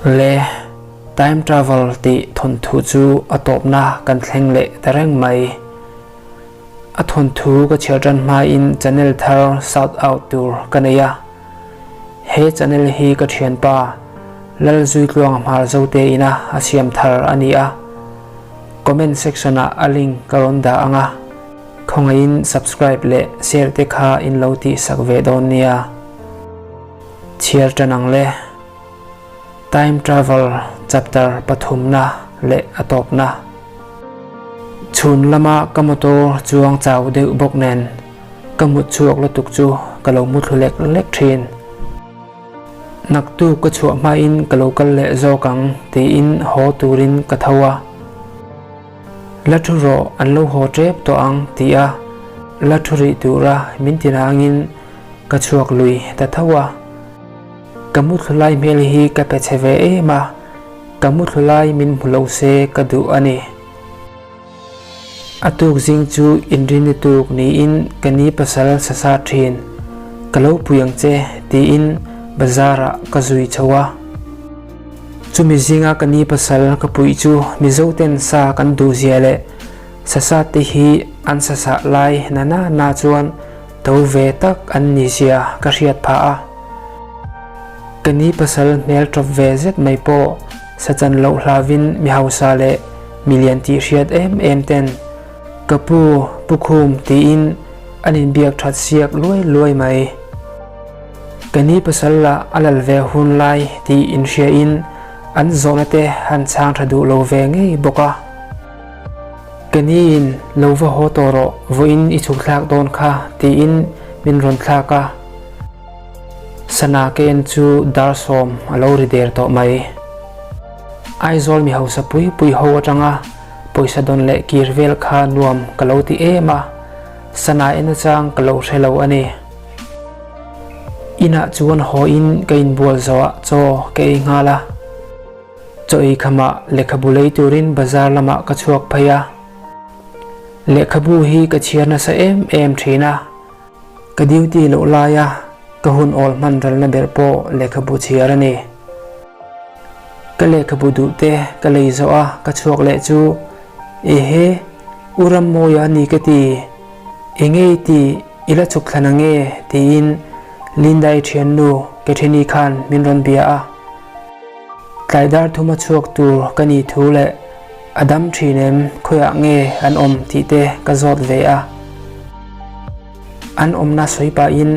Le Time Travel tih thawnthu chu a tawpna kan thleng leh ta reng mai. A thawnthu ka chhiar tan hmain channel thar shout out tur ka nei a. He channel hi ka thianpa Lalzuitluanga hmar zote ina a siam thar a ni a. Comment section ah a link ka rawn dah ang a, khawngaihin subscribe leh share te kha in lo tihsak ve dawn nia. Chhiar tan ang le. Time Travel chapter pathumna leh a tawpna. Chhun lama ka motor chuang chau deuh bawk nen ka mut chhuak lutuk chu ka lo mu thlu lek lek thin. Naktuk ka chhuah hmain ka lo kal leh zawk ang tiin haw turin ka tho a. La thu rawh an lo haw tep tawh ang ti a la thu rih tura min ti rangin ka chhuak lui ta tho a. Ka mu thlu lai hmel hi ka pe chhe ve em a, ka mu thlu lai min hmu lo se ka duh a ni. A tuk zing chu inrini tuk niin ka ni pasal sasa thin, ka lo pui ang che tiin bazar ah ka zui chho a. Chumi zinga ka ni pasal ka puih chu Mizo ten sa kan duh zia leh sasa te hi an sasa lai na na na chuan to ve tak an ni zia ka hriat phah a. Ka ni pasal hmel tawp ve zet mai pawh sachan loh hlavin mi hausa leh mi lian tih hriat em em ten ka pu Pu Khum tiin an inbiak that siak luai luai mai. Ka ni pasal lah a lal ve hun lai tih inhriain an zawhna te han chhang tha duh lo ve ngei bawk a. Ka ni in lo va haw tawh rawh vawiin i chhuk thlak dawn kha tiin min rawn thlak a. Sana ka en chu dar sawm a lo ri der tawh mai. Aizawl mi hausa pui pui ho atanga pawisa dawn leh kir vel kha nuam ka lo ti em a, sana en achang ka lo hre lo a ni. Inah chuan haw in ka inbual zawhah chaw ka ei nghal a. Chaw ei khamah lehkhabu lei turin bazar lamah ka chhuak phei a. Lehkhabu hi ka chhiar nasa em em thin a. Ka duty loh laia ka hun awl hman ralna ber pawh lehkhabu chhiar a ni. Ka lehkhabu duh te ka lei zawh a ka chhuak leh chu Ehe, U Rammawia a ni ka ti, enge i tih i la chhuk thlan ange tiin Linda-i thiannu Catherine-i khan min rawn bia a. Tlai dar thuma chhuak tur ka nih thu leh a dam thin em khawiah nge an awm tih te ka zawt ve a. An awmna sawi pahin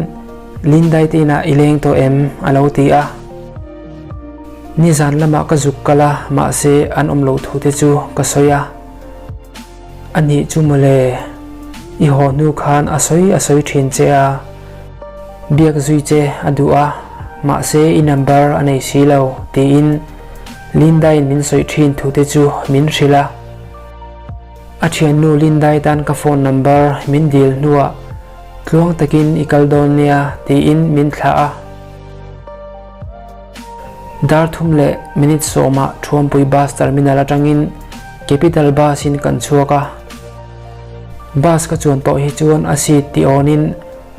Lindai te inah i leng tawh em a lo ti a. Nizan lamah ka zuk kal a mahse an awm loh thu te chu ka sawi a. A nih chu mawle, i haw hnu khan a sawi a sawi thin che a, biak zui che a duh a, mahse i number a nei si lo tiin Linda-in min sawi thin thu te chu min hrilh a. A thiannu Linda-i tan ka phone number min dil hnuah tluang takin i kal dawn nia tiin min thlah a. Dar thum leh minute sawmah Thuampui Bus Terminal atangin Capital Bus in kan chhuak a. Bus ka chuan tawh hi chuan a seat ti awnin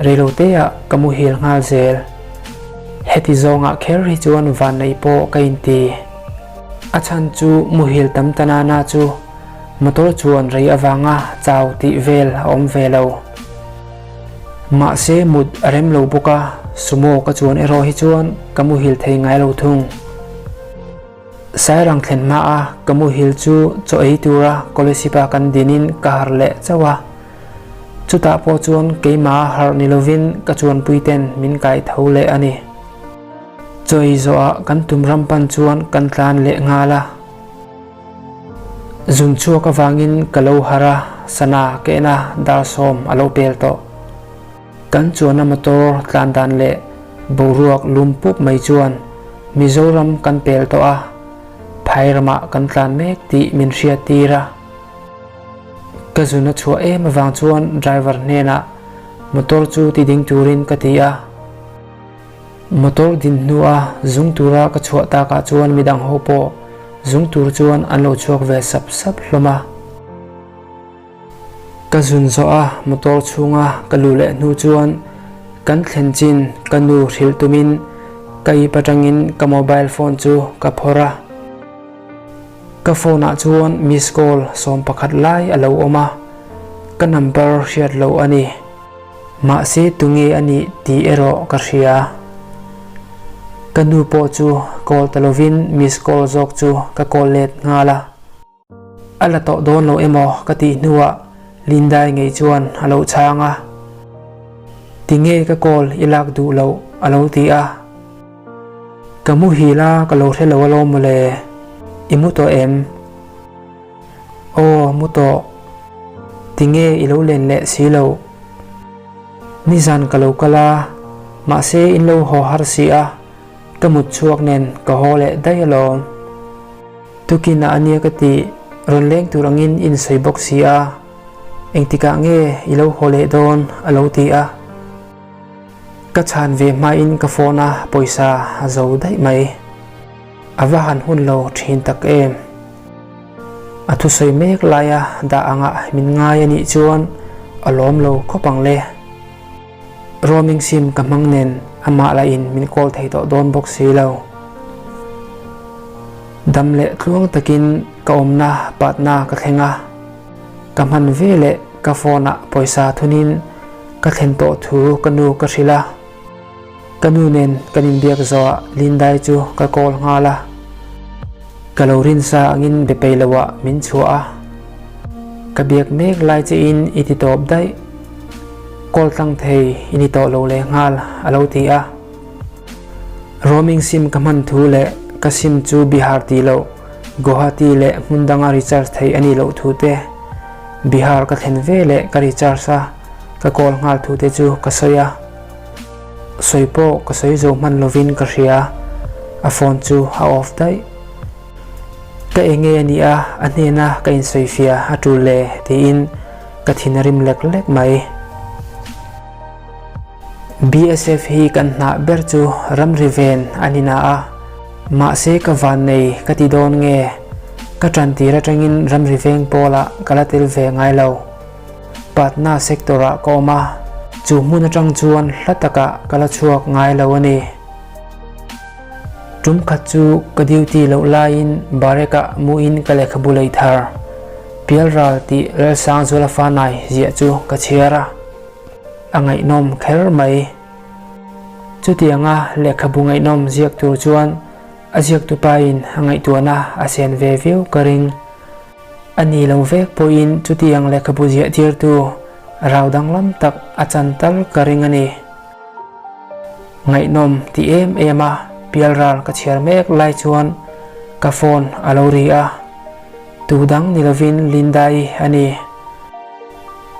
reiloteah ka muhil nghal zel. Heti zawngah kher hi chuan vanneih pawh ka inti. A chhan chu muhil tam ta nana chu motor chuan rei avanga chau tih vel a awm ve lo. Mahse mut a rem lo bawk a, sumo ka chuan erawh hi chuan ka muhil thei ngai lo thung. Sairang thlen hmaa ka muhil chu chaw ei tura Kolesipa kan dinin ka harh leh chauh a. Chutah pawh chuan keimah harh ni lovin ka chuanpuiten min kai tho leh a ni. Chaw ei zawhah kan tum ram pan chuan kan tlan leh nghal a. Zun chhuak avangin ka lo harh a, sana ka en a, dar sawm a lo pel tawh. Kan chuanna motor tlan dan leh boruak lum pup mai chuan Mizoram kan pel tawh a, phai ramah kan tlan mek tih min hriat tir a. Ka zun a chhuah em avang chuan driver hnenah motor chu ti ding turin ka ti a. Motor din hnua zung tura ka chhuah takah chuan midang ho pawh zung tur chuan an lo chhuak ve sap sap hlawm a. Ka zun zawh a motor chhunga ka luh leh hnu chuan kan thlen chin ka nu hrilh tumin Ka ip atangin ka mobile phone chu ka phawrh a. Ka phone ah chuan miss call 11 lai a lo awm a, ka number hriat loh a ni. Mahse tunge a nih tih erawh ka hria. Ka nu pawh chu call ta lovin miss call zawk chu ka call let nghal a. A la tawh dawn lo emaw ka tih hnuah Lindai ngei chuan a lo chhang a. Tinge ka call i lak duh loh a lo ti a. Ka muhil a ka lo hre lo alawm mawle. I mu tawh em? Aw mu tawh. Tinge i lo len leh si loh? Nizan ka lo kal a, mahse in lo haw har si a, ka mut chhuak nen ka haw leh daih alawm. Tukin ah ania ka tih, rawn leng tur angin i insawi bawk si a, engtikah nge i lo haw leh dawn a lo ti a. Ka chhan ve hmain ka phone a pawisa a zo daih mai. A va han hun lo thin tak em. A thusawi mek laia dah angah min ngai a nih chuan a lawm lo khawp ang le. Roaming sim ka hmang nen amah lah in min call thei tawh dawn bawk si lo. Dam leh tluang takin ka awmna Patna ka thleng a, ka hman ve leh ka phone ah pawisa thunin ka thlen tawh thu ka nu ka hrilh a. Ka nu nen kan inbiak zawhah Lindai chu ka call nghal a, ka lo rinsa angin be pei loah min chhuah a, ka biak mek lai che in i ti tawp daih, call tlang thei i ni tawh lo leh nghal a lo ti a. Roaming sim ka hman thu leh ka sim chu Bihar tih loh Guwahati leh hmun danga recharge theih a nih loh thu te, Bihar ka thlen ve leh ka recharge a, ka call nghal thu te chu ka sawi a. Sawi pawh ka sawi zo hman lovin ka hria, a phone chu a off daih. Ka enge a nih a, a hnena ka insawifiah a tul le tiin ka thin a rim lek lek mai. BSF hi kan hnah ber chu ramri ven a ni na a, mahse ka vannei ka ti dawn nge, ka tan tir atangin ramri veng pawlah ka la tel ve ngai lo. Patna sector ah ka awm a, chu hmun atang chuan hla takah ka la chhuak ngai lo a ni. Tum khat chu ka duty loh laiin barek ah muin ka lehkhabu lei thar, Pialral tih Lalsangzuala Fanai ziah chu ka chhiar a, a ngaihnawm kher mai. Chutianga lehkhabu ngaihnawm ziak tur chuan a ziaktupain a ngaihtuahna a sen ve viau ka ring. A ni lo vek pawhin chutiang lehkhabu ziah tirtu rau danglam tak a chan tal ka ring a ni. Ngaihnawm ti em em a pialral ka chhiar mek lai chuan ka phone a lo ri a, tu dang ni lovin Linda-i a ni.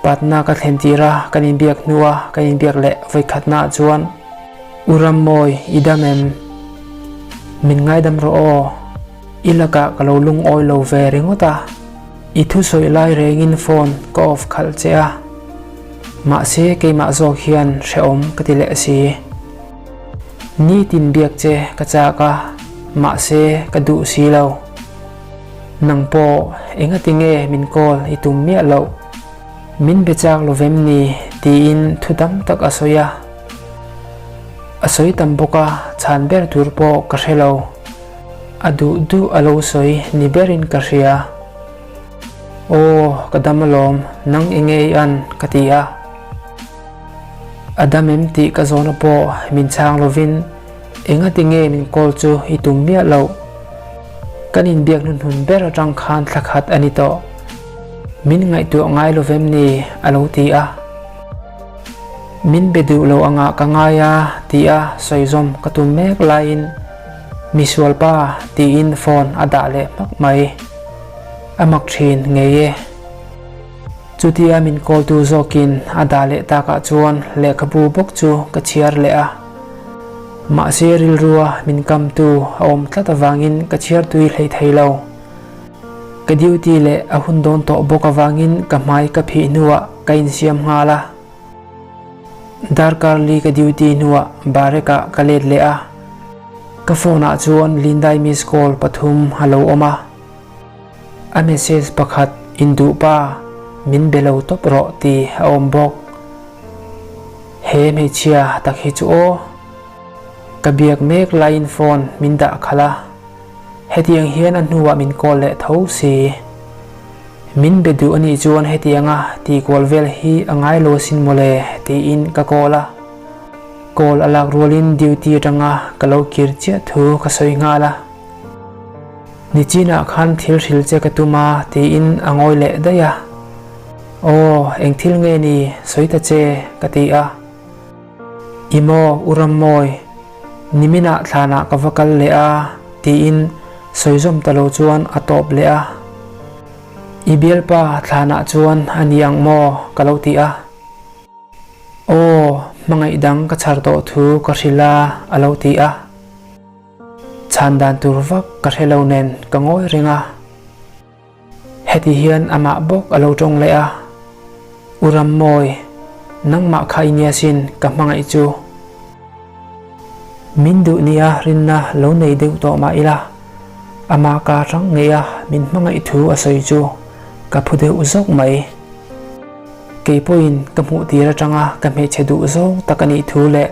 Patna ka thlen tir a kan inbiak hnua kan inbiak leh vawikhatnaah chuan, U Rammawi, i dam em? Min ngaidam rawh aw. I lakah ka lo lungawi lo ve ringawt a, i thusawi lai rengin phone ka off khalh che a, mahse keimah zawk hian hrehawm ka ti leh si. Nitin biak che ka chak a, mahse ka duh si lo. Nang pawh engati nge min call i tum miah loh? Min be chak lo vem ni tiin thu tam tak a sawi a, a sawi tam bawk a, chhan ber tur pawh ka hre lo. A duh duh a lo sawi ni berin ka hria. Aw, ka dam alawm, nang i ngei an, ka ti a. A dam em tih ka zawhna pawh min chhang lovin engati nge min call chu i tum miah loh. Kan inbiak hnuhnun ber atang khan thla khat a ni tawh. Min ngaihtuah ngai lovem ni a lo ti a. Min be duh lo angah ka ngai a ti a sawi zawm ka tum mek laiin Misual pa tiin phone a dah leh hmak mai. A mak thin ngei e. Chutia min call tu zawkin a dah leh takah chuan lehkhabu bawk chu ka chhiar leh a. Mahse rilrua min kamtu a awm tlat avangin ka chhiar tui hlei thei lo. Ka duty leh a hun dawn tawh bawk avangin ka hmai ka phih hnuah ka insiam nghal a. Darkar li ka duty hnuah barek ah ka let leh a, ka phone ah chuan Lindai miss call pathum a lo awm a. A message pakhat induh pa min be lo tawp rawh tih a awm bawk. He hmeichhia tak hi chu aw. Ka biak mek laiin phone min dah khalh a, hetiang hian a hnuah min call leh tho si. Min be duh anih chuan hetianga tih kual vel hi a ngai lo asin mawle tiin ka call a. Call a lak rualin duty atanga ka lo kir chiah thu ka sawi nghal a. Nichinah khan thil hril che ka tum a tiin a ngawi leh daih a. Aw, eng thil nge ni sawi ta che ka ti a. I maw U Rammawi, niminah thlanah ka va kal leh a tiin sawi zawm ta lo chuan a tawp leh a. I bialpa thlanah chuan a ni ang maw ka lo ti a. Aw, hmangaih dang ka chhar tawh thu ka hrilh a a lo ti a. Chhan dan tur vak ka hre lo nen ka ngawi reng a. Heti hian amah bawk a lo tawng leh a, U Rammawi, nangmah kha i nia sin ka hmangaih chu. Min duh nia rinna lo nei deuh tawh mah ila, amah ka rang ngei a min hmangaih thu a sawi chu ka phu deuh zawk mai. Kei pawhin ka hmuh tir atanga ka hmeichhe duh zawng tak a nih thu leh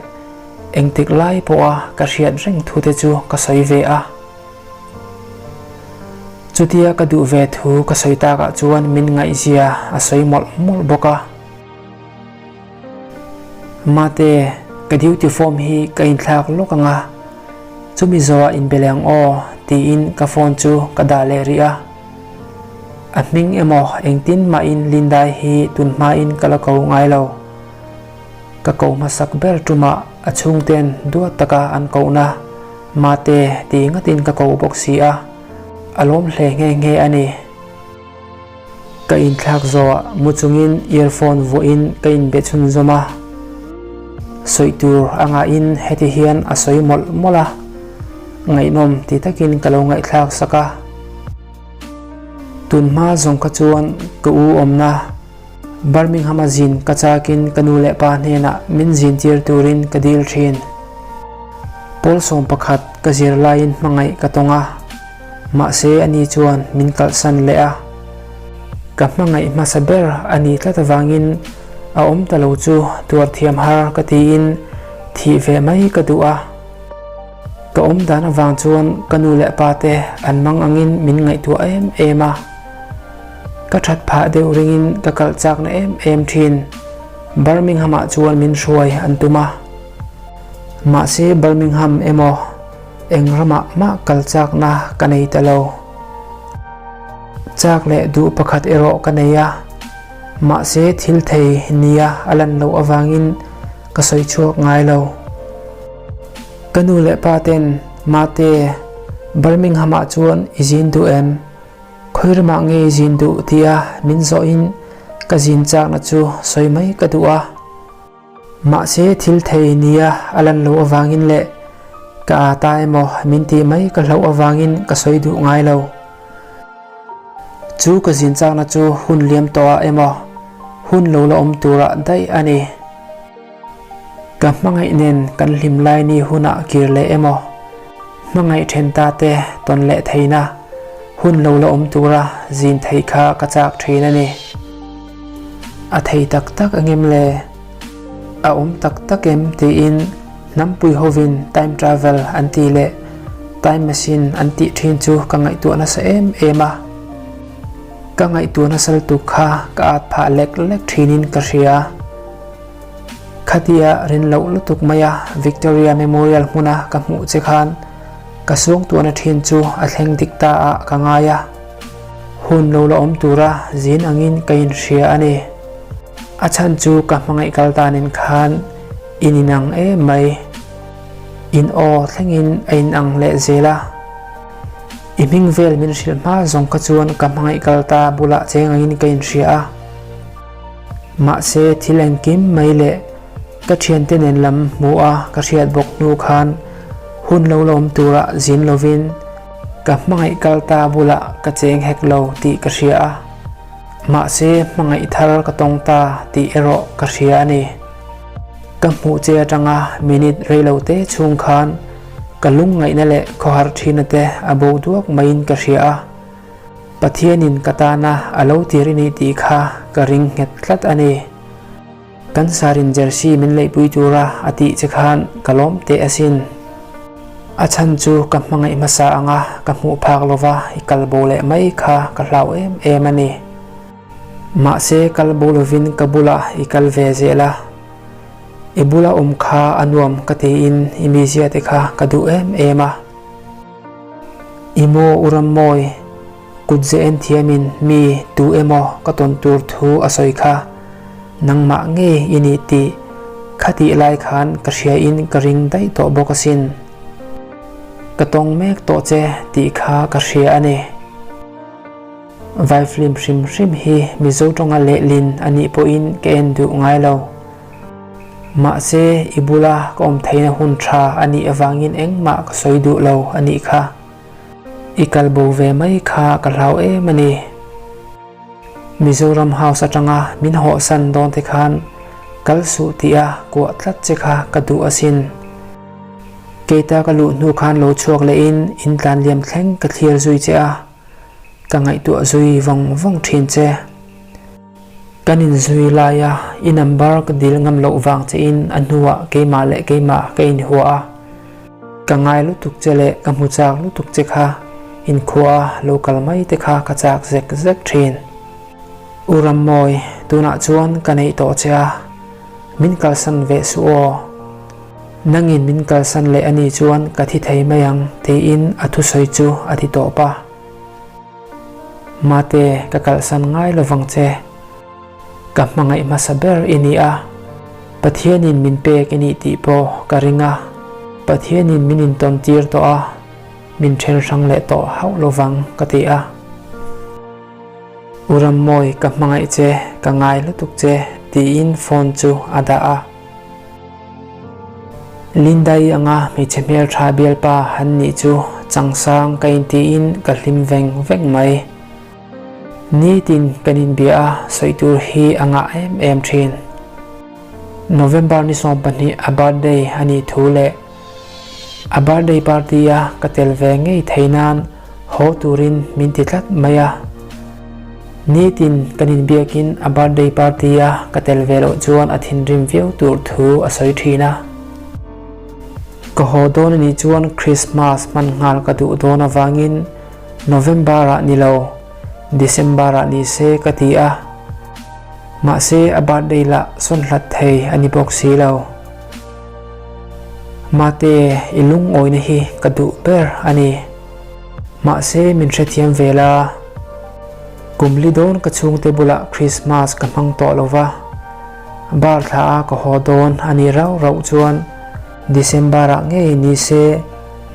engtik lai pawha ka hriat reng thu te chu ka sawi ve a. Chutia ka duh ve thu ka sawi takah chuan min ngaihzia a sawi mawlh mawlh bawk a. Mate, ka duty form hi ka inthlak lawk ang a, chumi zawhah inbe leh ang aw tiin ka phone chu ka dah leh rih a. A hming emaw engtin mahin Lindai hi tun hmain ka la ko ngai lo. Ka ko hmasak ber tumah a chhungten duat taka an kohna Mate ti ngatin ka ko bawk si a, a lawm hle nghe nghe a ni. Ka inthlak zawhah mu chungin earphone vuahin ka inbe chhunzawm a, sawi tur a ngahin heti hian a sawi mawlh mawlh a, ngaihnawm ti takin ka lo ngaihthlak sak a. Tunhma zawng kha chuan ka u awmna Birmingham-a zin ka chakin ka nu leh pa hnenah min zin tir turin ka dil thin. Pawl 11 ka zir laiin hmangaih ka tawng a, mahse ani chuan min kalhsan leh a. Ka hmangaih hmasa ber a ni tlat avangin a awm ta lo chu tuar thiam har ka tiin thih ve mai ka duh a. Ka awm dan avang chuan ka nu leh pa te an mang angin min ngaihtuah em em a. Ka that phah deuh ringin ka kalh chakna em em thin. Birmingham-ah chuan min hruai an tum a. Mahse Birmingham emaw eng ramah mah kal chakna ka nei ta lo. Chak leh duh pakhat erawh ka nei a. Mahse thil thei nia a lan loh avangin ka sawi chhuak ngai lo. Ka nu leh pa ten, Mate, Birmingham-ah chuan i zin duh em? Khawi ramah nge i zin duh? tia min zawhin ka zin chakna chu sawi mai ka duh a. Mahse thil thei nia a lan loh avangin leh ka â ta emaw min tih mai ka hlauh avangin ka sawi duh ngai lo. Chu ka zin chakna chu hun liam tawhah emaw hun lo la awm turah daih a ni. Ka hmangaih nen kan hlim lai ni hunah kir leh emaw, hmangaih then ta te tawn leh theihna hun lo la awm tura zin theih kha ka chak thin a ni. A thei tak tak angem le? A awm tak tak em tiin hnampui hovin time travel an tih leh time machine an tih thin chu ka ngaihtuah nasa em em a. Ka ngaihtuah nasa lutuk kha ka at phah lek lek thinin ka hria. Khatia rin loh lutuk maia Victoria Memorial hmuna ka hmuh che khan ka suangtuahna thin chu a thleng dik ta ah ka ngai a. Hun lo la awm tura zin angin ka inhria a ni. A chhan chu ka hmangaih kal danin khan in inang em mai. In aw thlengin a inang leh zel a. I hming vel min hrilh hma zawng kha chuan ka hmangaih kal ta bulah cheng angin ka inhria a. Mahse thil engkim mai leh ka thiante nen lam hmuh a ka hriat bawk hnu khan hun lo la awm turah zin lovin ka hmangaih kal ta bulah ka cheng hek lo tih ka hria a. Mahse hmangaih thar ka tawng ta tih erawh ka hria a ni. Ka hmuh che atanga minute reilo te chhung khan ka lungngaihna leh khawhar thina te a bo duak maiin ka hria a. Pathianin ka tana a lo tir i nih tih kha ka ring nghet tlat a ni. Kan sarin jersey min leihpui tura a tih che khan ka lawm teh asin. A chhan chu ka hmangaih hmasa anga ka hmuh phak lova i kal bo leh mai kha ka hlau em em a ni. Mahse kal bo lovin ka bulah i kal ve zel a. I bula awm kha a nuam ka tiin i mizia te kha ka duh em em a. I maw u Rammawi, kut ze en thiamin mi tu emaw ka tawn tur thu a sawi kha nangmah ngei i ni tih khatih lai khan ka hria in ka ring daih tawh bawk asin. Ka tawng mek tawh che tih kha ka hria a ni. Vai film hrim hrim hi Mizo tawnga lehlin a nih pawhin ka en duh ngai lo. Mahse, i bula ka awm theihna hun tha a nih avangin engmah ka sawi duh lo a nih kha. I kal bo ve mai kha ka hlau em a ni. Mizoram House atanga min hawhsan dawn te khan kal suh tih a kuah tlat che kha ka duh asin. Keita ka luh hnu khan lo chhuak lehin in tlan liam thleng ka thlir zui che a, ka ngaihtuah zui vawng vawng thin che. Kan inzui laia i number ka dil ngam loh vang che in a hnuah keimah leh keimah ka inhua a, ka ngai lutuk che leh ka hmu chak lutuk che kha inkhua a lo kal mai te kha ka chak zek zek thin. U Rammawi, tunah chuan ka neih tawh che a, min kalsan ve suh aw. Nangin min kalsan leh a nih chuan ka thi thei mai ang tiin a thusawi chu a ti tawp a. Mate, ka kalhsan ngai lovang che. Ka hmangaih hmasa ber i ni a, Pathianin min pek i nih tih pawh ka ring a. Pathianin min intawn tir tawh a, min then hrang leh tawh hauh lovang ka ti a. U Rammawi, ka hmangaih che, ka ngai lutuk che, tiin phone chu a dah a. Linda-i anga hmeichhe hmeltha bialpa han nih chu changsang ka intiin ka hlim veng veng mai. Nitin kan inbia a sawi tur hi a ngah em em thin. November ni 12 a birthday a nih thu leh a birthday party a ka tel ve ngei thei nan haw turin min ti tlat mai a. Nitin kan inbiakin a birthday party a ka tel ve loh chuan a thinrim viau tur thu a sawi thin a. Ka haw dawn a nih chuan Christmas hman nghal ka duh dawn avangin November ah ni lo, December ah ni se ka ti a. Mahse a birthday lah sawn hlat thei a ni bawk si lo. Mate, i lungawina hi ka duh ber a ni. Mahse min hrethiam ve la, kum li dawn ka chhungte bulah Christmas ka hmang tawh lo va, bar thla a ka haw dawn a nih rauh rauh chuan December ah ngei ni se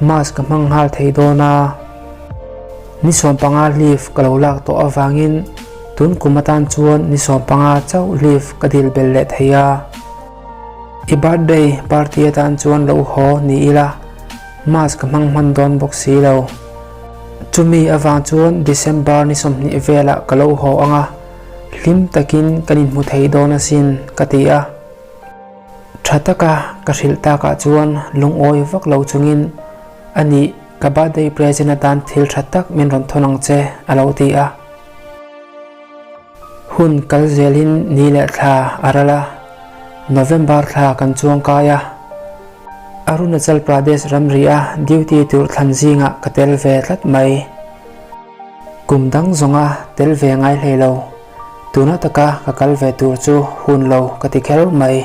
Mass ka hmang nghal thei dawn a. Ni 15 leave ka lo lak tawh avangin tun kum atan chuan ni 15 chauh leave ka dil bel leh thei a. I birthday party atan chuan lo haw ni ila. Mask ka hmang hman dawn bawk si lo. Chumi avang chuan December ni 20 velah ka lo haw ang a, hlim takin kan inhmu thei dawn asin ka ti a. Tha taka ka hrilh takah chuan lungawi vak lo chungin a nih ka birthday present atan thil tha tak min rawn thawn ang che a lo ti a. Hun kal zelin ni leh thla a ral a, November thla kan chuang kai a. Arunachal Pradesh ramri a duty tur thlan zingah ka tel ve tlat mai. Kum dang zawnga tel ve ngai hlei lo, tuna taka ka kal ve tur chu hun lo ka ti kher mai.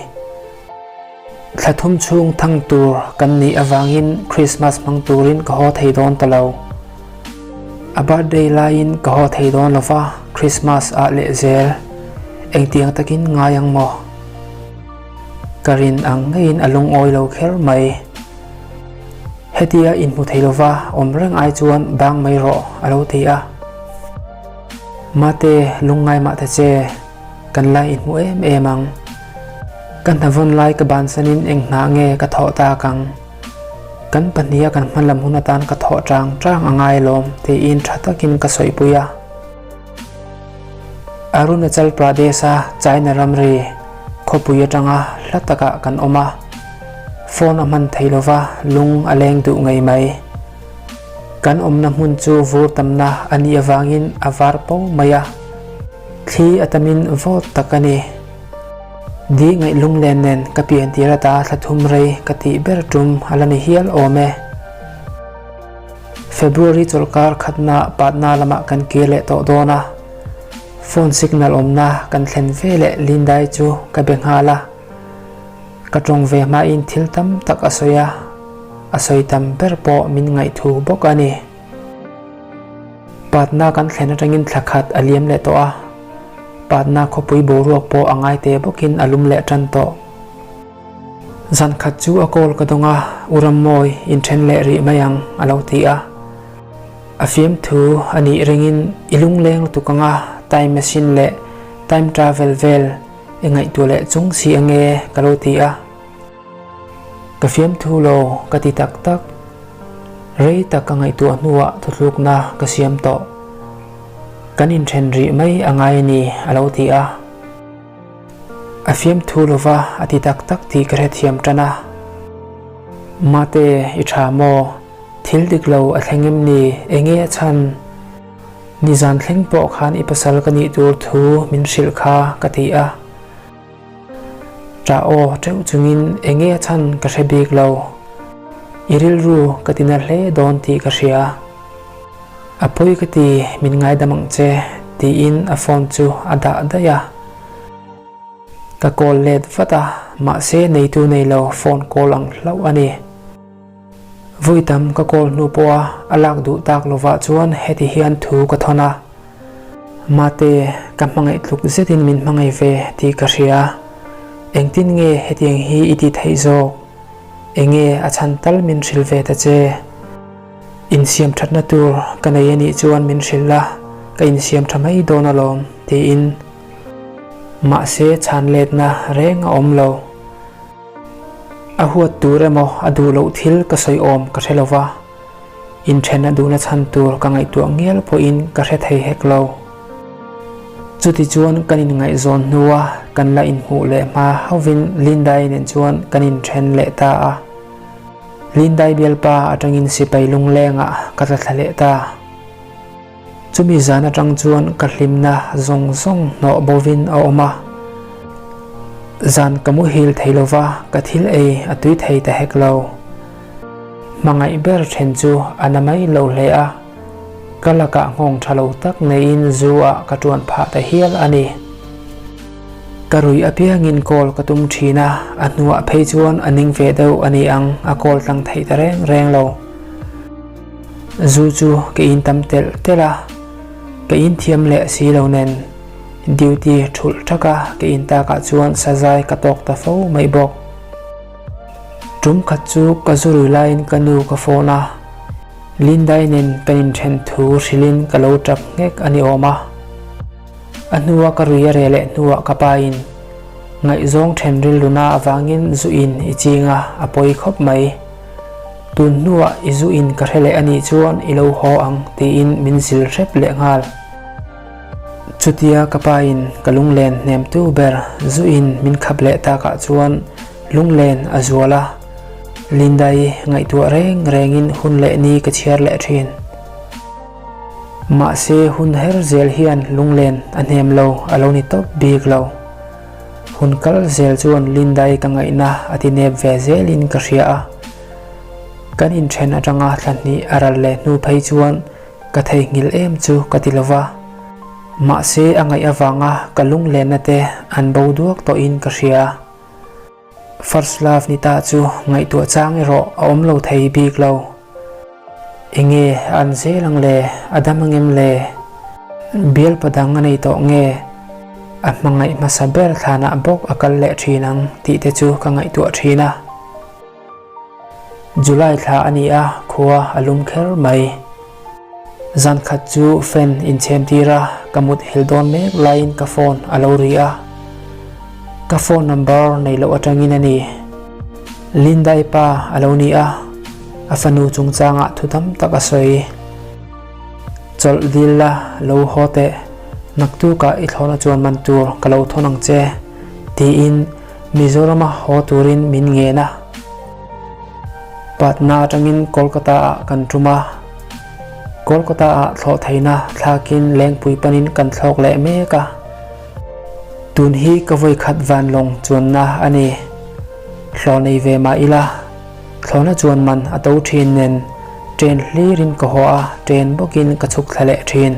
Thla thum chhung thang tur kan nih avangin Christmas hmang turin ka haw thei dawn ta lo. A birthday laiin ka haw thei dawn lova Christmas ah lehzel engtiang takin ngai ang maw? Ka rin ang ngeiin a lungawi lo kher mai. Hetia inhmu thei lova awm reng ai chuan bang mai rawh a lo ti a. Mate, lungngai mah ta che, kan la inhmu em em ang. Ka hnavawn lai ka bansanin eng hna nge ka thawh tak ang. Kan pahniha kan hmalam hun atan ka thawh chang chang a ngai lawm tiin tha takin ka sawipui a. Arunachal Pradesh-a China ramri khawpui atanga hla takah kan awm a, phone a hman thei lova lung a leng duh ngei mai. Kan awmna hmun chu vur tamna a nih avangin a var po mai a, thli a tamin vawt tak a ni. Di ngaih lunglen nen ka pian tir ata thla thum rei ka tih ber tum a la ni hial awm e. February chawlhkar khatna Patna lamah kan kir leh tawh dawn a, phone signal awmna kan thlen veleh Lindai chu ka be nghal a. Ka tawng ve hmain thil tam tak a sawi a, a sawi tam ber pawh min ngaihthu bawk a ni. Patna kan thlen atangin thla khat a liam leh tawh a, Patna khawpui boruak pawh a ngai te bawkin a lum leh tan tawh. Zan khat chu a call ka dawng a, U Rammawi, inthen leh rih mai ang, a lo ti a. A fiamthu a nih ringin i lungleng lutuk ang a, time machine leh time travel vel i ngaihtuah leh chung si ange, ka lo ti a. Ka fiamthu lo ka ti tak tak. Rei tak ka ngaihtuah hnuah thuthlukna ka siam tawh. Kan inthen rih mai a ngai a ni, a lo ti a. A fiamthu lova a ti tak tak tih ka hrethiam tan a. Mate, i tha maw? Thil dik lo a thleng em ni? Enge a chhan? Nizan thleng pawh khan i pasal ka nih tur thu min hrilh kha ka ti a. Ṭah aw ṭeuh chungin enge a chhan ka hre bik lo. I rilru ka ti na hle dawn tih ka hria. A pawi ka ti, min ngaidam ang che, tiin a phone chu a dah daih a. Ka call let vat a, mahse neitu nei lo phone call ang hlauh a ni. Vawi tam ka call hnu pawha a lak duh tak lovah chuan heti hian thu ka thawn a. Mate, ka hmangaih tluk zetin min hmangaih ve tih ka hria. Engtin nge hetiang hi i ti theih zawk? Enge a chhan tal min hrilh ve ta che? Insiam thatna tur ka nei a nih chuan min hrilh la, ka insiam tha mai dawn alawm, tiin. Mahse chhan letna reng a awm lo. A huat tur emaw a duh loh thil ka sawi awm ka hre lo va. Inthen a duhna chhan tur ka ngaihtuah ngial pawhin ka hre thei hek lo. Chutichuan kan inngaihzawn hnua kan la inhmuh leh hma hovin Lindai nen chuan kan inthen leh ta a. Lindai bialpa atangin sipai lunglengah ka tla thla leh ta. Chumi zan atang chuan ka hlimna zawng zawng hnawh bovin a awm a. Zan ka muhil thei lova, ka thil ei a tui thei ta hek lo. Hmangaih ber then chu a na mai lo hle a, ka lakah nghawng tha lo tak neiin zu ah ka tuan phah ta hial a ni. Ka rui apiangin call ka tum thin a, a hnuah phei chuan a ning ve deuh a ni ang, a call tlang theih ta reng reng lo. Zu chu ka in tam telh telh a, ka in thiam leh si lo nen duty thulh thak a ka in takah chuan sazai ka tawk ta fo mai bawk. Tum khat chu ka zu rui laiin ka nu ka phone a, Lindai nen kan inthen thu hrilhin ka lo tap nghek a ni awm a. A hnua ka rui a reh leh hnuah ka pa in ngaihzawng then rilruna avangin zu in i ching a, a pawi khawp mai. Tun hnuah i zu in ka hre leh a nih chuan i lo haw ang tiin min zil hrep leh nghal. Chutia ka pa in ka lunglen hnemtu ber zu in min khap leh takah chuan lunglen a zual a, Linda-i ngaihtuah reng rengin hun leh ni ka chhiar leh thin. Mahse hun her zel hian lunglen a hnem lo a lo ni tawp bik lo. Hun kal zel chuan Lindai ka ngaihna a ti nep ve zelin ka hria a. Kan inthen atanga thla hnih a ral leh hnu phei chuan ka theihnghilh em chu ka ti lova. Mahse a ngaih avanga ka lunglenna te an bo duak tawhin ka hria. First love ni ta chu ngaihtuah chang erawh a awm lo thei bik lo. Enge a an zel ang le, a dam angem le? Bialpa dang a nei tawh nge? A hmangaih hmasa ber thlanah bawk a kal leh thin ang tih te chu ka ngaihtuah thin a. July thla a ni a, khua a lum kher mai. Zan khat chu fan inchhem tir a, ka mut hil dawn mek laiin ka phone a lo ri a. Ka phone number nei loh atangin a ni. Lindai pa a lo ni a, a fanu chungchangah thu tam tak a sawi. Chawlh dil la, lo haw teh, naktukah i thlawhna chuan man tur ka lo thawn ang che, tiin Mizorama haw turin min ngen a. Patna atangin Kolkata ah kan tum a. Kolkata ah thlawh theihna thlakin lengpui panin kan thlawk leh mek a. Tun hi ka vawi khat vanlawng chuanna a ni. Hlawh nei ve mah ila, thlawhna chuan man a to thin nen. Train hlirin ka haw a, train bawkin ka chhuk thla leh thin.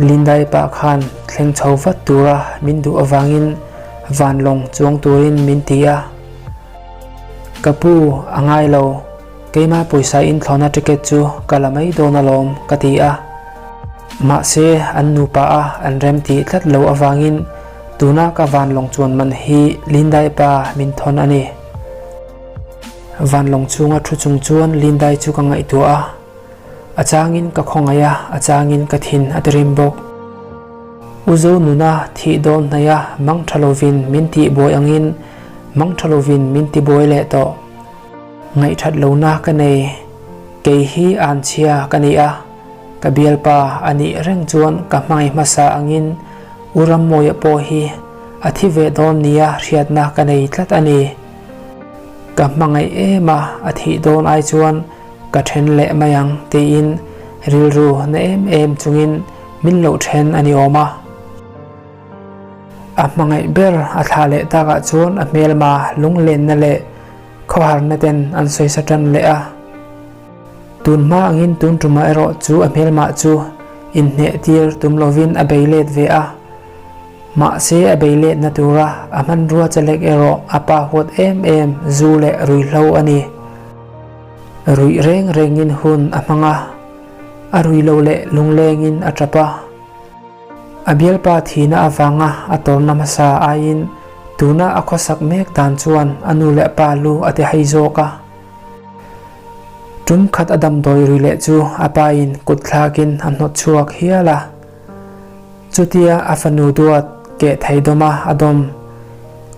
Lindai pa khan thleng chho vat tura min duh avangin vanlawng chuang turin min ti a. Ka pu, a ngai lo, keimah pawisa inthlawna ticket chu ka la mai dawn alawm ka ti a. Mahse, an nupa a an rem tih tlat lo avangin tuna ka vanlawng chuan man hi Lindai pa min thawn a ni. Vanlawng chhunga thu chung chuan Lindai chu ka ngaihtuah a, a changin ka khawngaih a, a changin ka thin a ti rim bawk. U Zo nuna thih dawn hnaih a mang tha lovin min tih buai angin mang tha lovin min ti buai leh tawh. Ngaihthat lohna ka nei, kei hi anchhia ka ni a, ka bialpa a nih reng chuan ka hmangaih hmasa angin U Rammawia pawh hi a thi ve dawn nia hriatna ka nei tlat a ni. Ka hmangaih em a, a thih dawn ai chuan ka then leh mai ang tiin rilru na em em chungin min loh then a ni awm a. A hmangaih ber a thlah leh takah chuan a hmelma lunglenna leh khawharna ten an sawisa tan leh a. Tun hma angin tun tumah erawh chu a hmelma chu inhneh tir tum lovin a bei let ve a. Mahse a bei letna tura a hmanrua chalek erawh a pa huat em em zu leh ruihhlo a ni. Ruih reng rengin hun a hmang a, a rui lo leh lunglengin a tap a. A bialpa thihna avanga a tawrna hmasa aiin tuna a khawsak mek dan chuan a nu leh pa lu a ti hai zawk a. Tum khat a damdawi rui leh chu a pain kut thlakin a hnawt chhuak hial a. Chutia a fanu duat keh thei dawma a dawm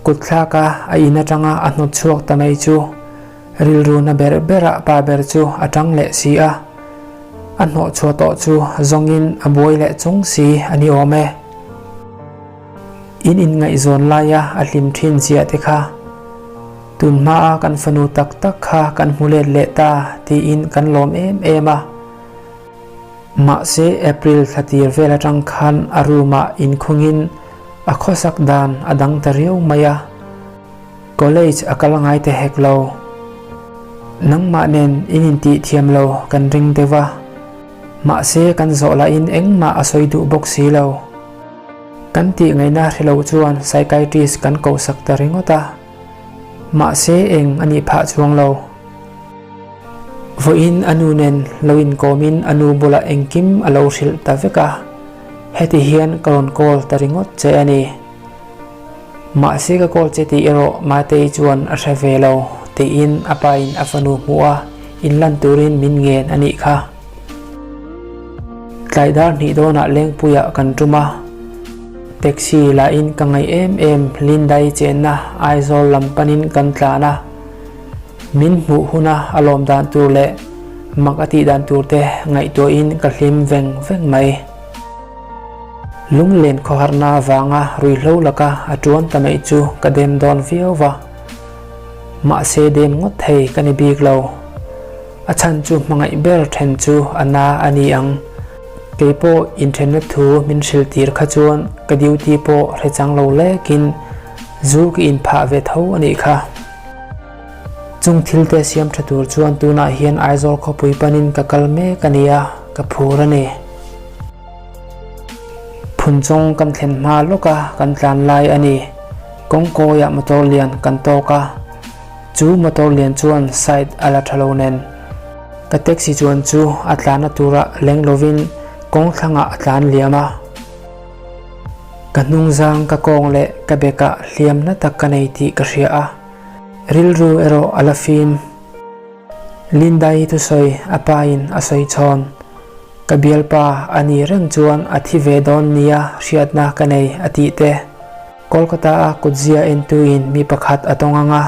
kut thlaka a in atanga a hnawt chhuak ta mai chu rilru na ber berah pa ber chu a tang leh si a, a hnawh chhuah tawh chu zawngin a buai leh chung si a ni awm e. In inngaihzawn laia a hlim thin ziah te kha tun hmaa kan fanu tak tak kha kan hmu let leh ta tiin kan lawm em em a. Mahse, April thla tir vel atang khan a room ah inkhungin a khawsak dan a dang ta riau mai a, college a kal ngai ta hek lo. Nangmah nen in intih thiam lo kan ring deuh a, mahse kan zawh lahin engmah a sawi duh bawk si lo. Kan tih ngaihna hre lo chuan psychiatrist kan kohsak ta ringawt a, mahse eng a nih phah chuang lo. Vawiin a nu nen lo inkawmin a nu bulah engkim a lo hrilh ta vek a, heti hian ka rawn call ta ringawt che a ni. Mahse ka call che tih erawh Matei chuan a hre ve lo tiin a pain a fanu hmuh a inlan turin min ngen a nih kha. Tlai dar hnih dawnah Lengpuiah kan tum a, taxi lahin ka ngaih em em Lindai chenna Aizawl lam panin kan tlan a. Min hmuh huna a lawm dan tur leh mak a tih dan tur te ngaihtuahin ka hlim veng veng mai. Lunglen khawharna avanga ruihhlo laka a tuan ta mai chu ka dem dawn viau va. Mahse dem ngawt thei ka ni bik lo. A chhan chu hmangaih ber then chu a na a ni ang. Keipawh inthenna thu min hrilh tir kha chuan ka duty pawh hre chang lo lekin zu ka inphah ve tho a nih kha. Chung thil te siam tha tur chuan tunah hian Aizawl khawpui panin ka kal mek a nia, ka phur a ni. Phunchawng kan thlen hma lawka kan tlan lai a ni. Kawngkawiah motor lian kan tawk a, chu motor lian chuan side a la tha lo nen. Ka taxi chuan chu a tlanna turah leng lovin kawng thlangah a tlan liam a. Ka hnungzang ka kawng leh ka bekah hliamna tak ka nei tih ka hria a, rilru erawh a la fim. Linda-i thusawi a pain a sawi chhawn. Ka bialpa a ni reng chuan a thi ve dawn nia hriatna ka nei a tih te. Kolkata-a kutzia entuin mi pakhat a tawng ang a,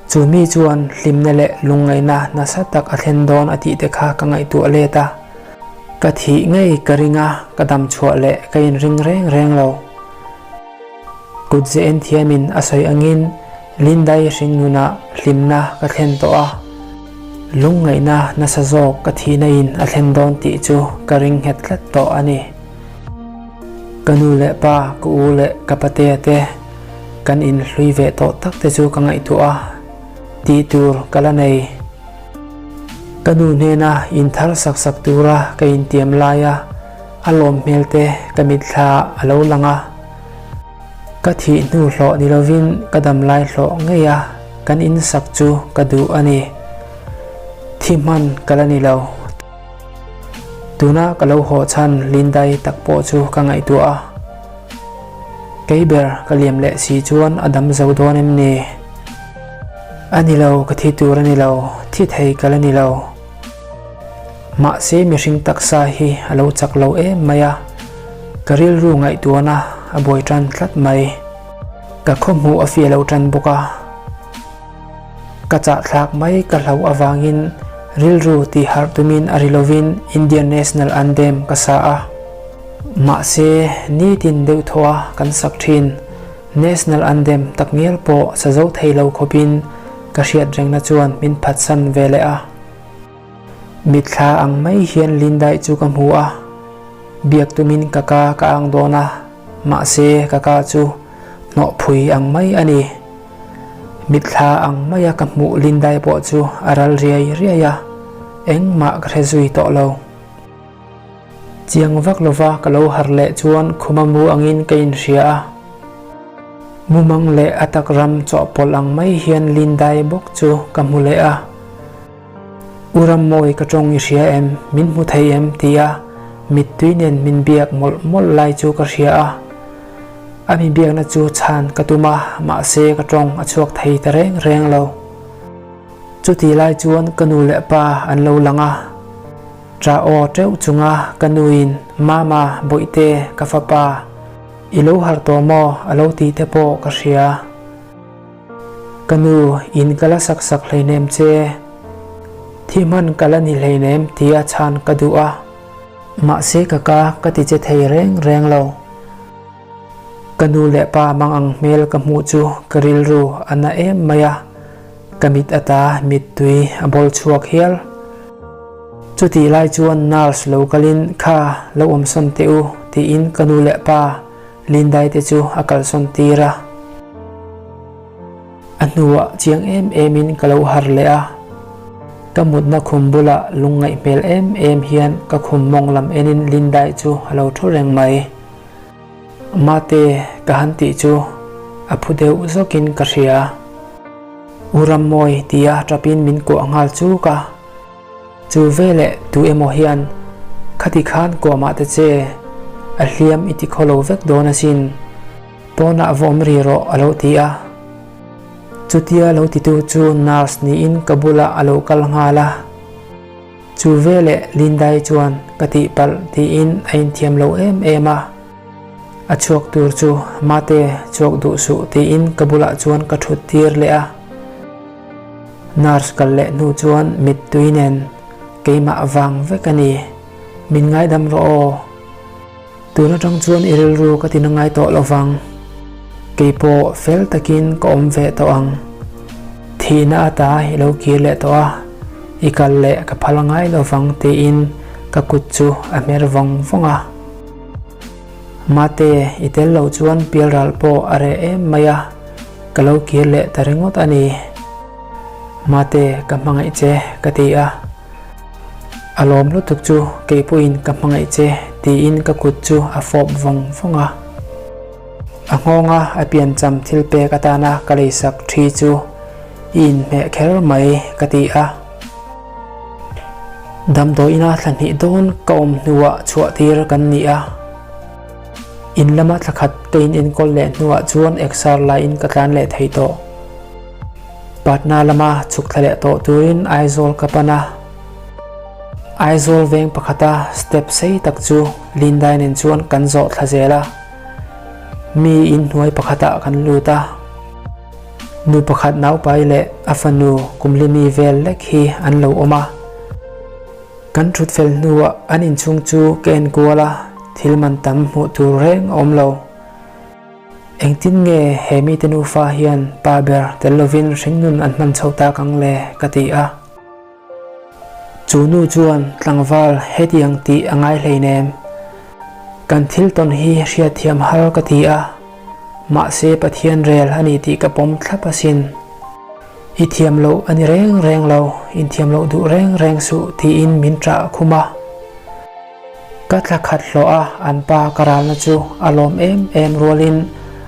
chu mi chuan hlimna leh lungngaihna nasa tak a thlen dawn a tih te kha ka ngaihtuah let a. Ka thih ngei ka ring a, ka dam chhuah leh ka inring reng reng lo. Kut ze en thiamin a sawi angin Lindai hringnunah hlimna ka thlen tawh a, lungngaihna nasa zawk ka thihna in a thlen dawn tih chu ka ring nghet tlat tawh a ni. Ka nu leh pa, ka u leh ka patea te kan inhlui ve tawh tak te chu ka ngaihtuah a, tih tur ka la nei. Ka nu hnena in thar sak sak tura ka intiam laia a lawm hmel te ka mitthla a lo lang a. Ka thih hnu hlawh ni lovin ka dam lai hlawh ngei a kan in sak chu ka duh a ni. Thi hman ka la ni lo. Tuna ka lo haw chhan Lindai tak pawh chu ka ngaihtuah a. Kei ber ka liam leh si chuan a dam zo dawn em ni? A ni lo, ka thi tur a ni lo, thi thei ka la ni lo. Mahse mihring taksa hi a lo chak lo em mai a, ka rilru ngaihtuahna a buai tan tlat mai. Ka khawhmuh a fiah lo tan bawk a. Ka chahthlak mai ka hlauh avangin rilru tih harh tumin a ri lovin Indian National Anthem ka sa a. Mahse, nitin deuh thaw a kan sak thin National Anthem takngial pawh sa zo thei lo khawpin ka hriat rengna chuan min phatsan ve leh a. Mitthla ang mai hian Lindai chu ka hmu a, biak tumin ka ka ka ang dawn a, mahse ka ka chu hnawhphui ang mai a ni. Mitthla ang maia ka hmuh Lindai pawh chu a ral riai riai a, engmah ka hre zui tawh lo. Chiang vak lova ka lo harh leh chuan khuma mu angin ka inhria a. Mumang leh a tak ram chawhpawlh ang mai hian Lindai bawk chu ka hmu leh a. U Rammawi ka tawng i hria em? Min hmu thei em? ti a mittui nen min biak mawlh mawlh lai chu ka hria a. A mi biakna chu chhan ka tum a, mahse ka tawng a chhuak thei ta reng reng lo. Chuti lai chuan ka nu leh pa an lo lang a. Ṭah aw ṭeuh chunga ka nuin, Mama, Bawihte, ka fapa, i lo harh tawh maw? a lo tih te pawh ka hria. Ka nu, in ka la sak sak hleinem che. Thi hman ka la ni hleinem tia chhan ka duh a. Mahse ka ka ka ti che thei reng reng lo. Ka nu leh pa mang ang hmel ka hmuh chu ka rilru a na em mai a, ka mit ata mittui a bawl chhuak hial. Chutih lai chuan nurse lo kalin kha lo awmsawn teh u tiin ka nu leh pa Lindai te chu a kalsawn tir a. A hnuah chiang em em in ka lo har leh a. Ka mutna khum bulah lungngaih hmel em em hian ka khum mawng lam enin Lindai chu a lo thu reng mai. Mate ka han tih chu a phu deuh zawkin ka hria. U Rammawi tia tapin min kuah nghal chuk a. Chu veleh tu emaw hian khati khan kuamah te che a hliam i ti khaw lo vek dawn asin, pawnah va awm ri rawh a lo ti a. Chutia lo titu chu nurse niin ka bulah a lo kal nghal a. Chu veleh Lindai chuan ka tihpalh tiin a inthiam lo em em a. A chhuak tur chu Mate chhuak duh suh tiin ka bulah chuan ka thut tir leh a. Nurse kal leh hnu chuan mittui nen keimah vang vek a ni. Min ngaidam rawh aw. Tun atang chuan i rilru ka ti na ngai tawh lo vang. Keipawh fel takin ka awm ve tawh ang. Thihna ata i lo kir leh tawh a, i kal leh ka phal ngai lo vang tiin ka kut chu a hmer vawng vawng a. Mate, i tel loh chuan pialral pawh a reh em mai a. Ka lo kir leh ta ringawt a ni. Mate, ka hmangaih che, ka ti a. A lawm lutuk chu kei pawhin ka hmangaih che, tiin ka kut chu a fawp vawng vawng a. A nghawnga a piancham thil pek atana ka leisak thi chu i inhmeh kher mai, ka ti a. Damdawiina thla hnih dawn ka awm hnuah chhuah tir kan ni a. In lama thla khat ka in enkawl leh hnuah chuan exer laiin ka tlan leh thei tawh. Patna lama chhuk thla leh tawh turin Aizawl ka pan a. Aizawl veng pakhata step sei tak chu Lindai nen chuan kan zawh thla zel a. Mi in hnuai pakhatah kan lut a. Nu pakhat naupai leh a fanu kumlimi vel lek hi an lo awm a. Kan thut fel hnuah an inchhung chu ka en kual a, thil man tam hmuh tur reng a awm lo. Engtin nge he mite nufa hian pa ber tel lovin hringnun an hman chho tak ang le ka ti a. Chu nu chuan tlangval hetiang tih a ngai hleinem. Kan thil tawn hi hriatthiam har ka ti a, mahse Pathian rel a ni tih ka pawm thlap asin. I thiam loh a ni reng reng lo, inthiam loh duh reng reng suh tiin min ṭah khum a. Ka thla khat hlawh a, an pa ka ralna chu a lawm em em rualin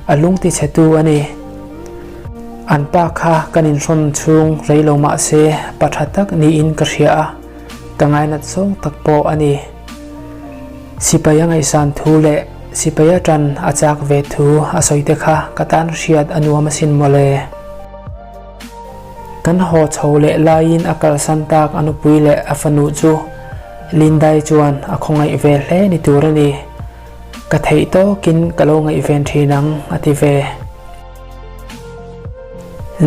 a lung ti chhetu a ni. An pa kha kan inhrawn chhung rei lo mah se pa tha tak niin ka hria a, ka ngainat zawng tak pawh a ni. Sipai a ngaihsan thu leh sipai a tan a chak ve thu a sawi te kha ka tan hriat a nuam asin mawle. Kan haw chho leh laiin a kalsan tak a nupui leh a fanu chu Lindai chuan a khawngaih ve hle ni tur a ni. Ka theih tawkin ka lo ngaihven thin ang a ti ve.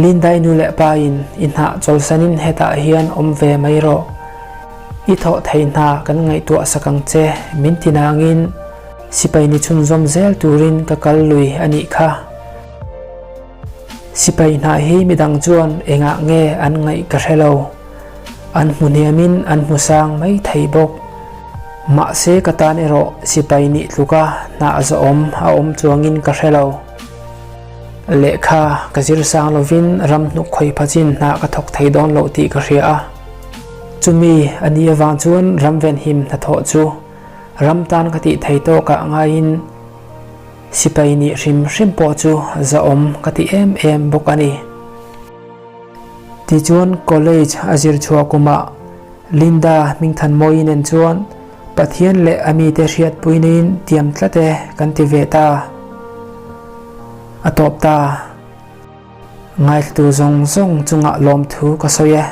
Lindai nu leh pa in i hnah chawlsanin hetah hian awm ve mai rawh. I thawh theih hna kan ngaihtuah sak ang che min ti nangin sipai ni chhunzawm zel turin ka kal lui a nih kha. Sipai hnah hi midang chuan engah nge an ngaih ka hre lo. An hmu hniamin an hmu sang mai thei bawk. Mahse ka tan erawh sipai nih tluka hnah zawhawm a awm chuangin ka hre lo. Lehkha ka zir sang lovin ram hnuk khawi phachin hnah ka thawk thei dawn loh tih ka hria a. Chumi a nih avang chuan ram venhim hnathawh chu ram tan ka tih thei tawkah ngaiin, Sipai nih hrim hrim pawh chu zahawm ka ti em em bawk a ni. Tichuan college a zir chhuah kumah Linda Hmingthanmawii nen chuan Pathian leh a mite hriatpuinain tiam tlat e kan ti ve ta. A tawp ta. Ngaithla zawng zawng chungah lawmthu ka sawi e.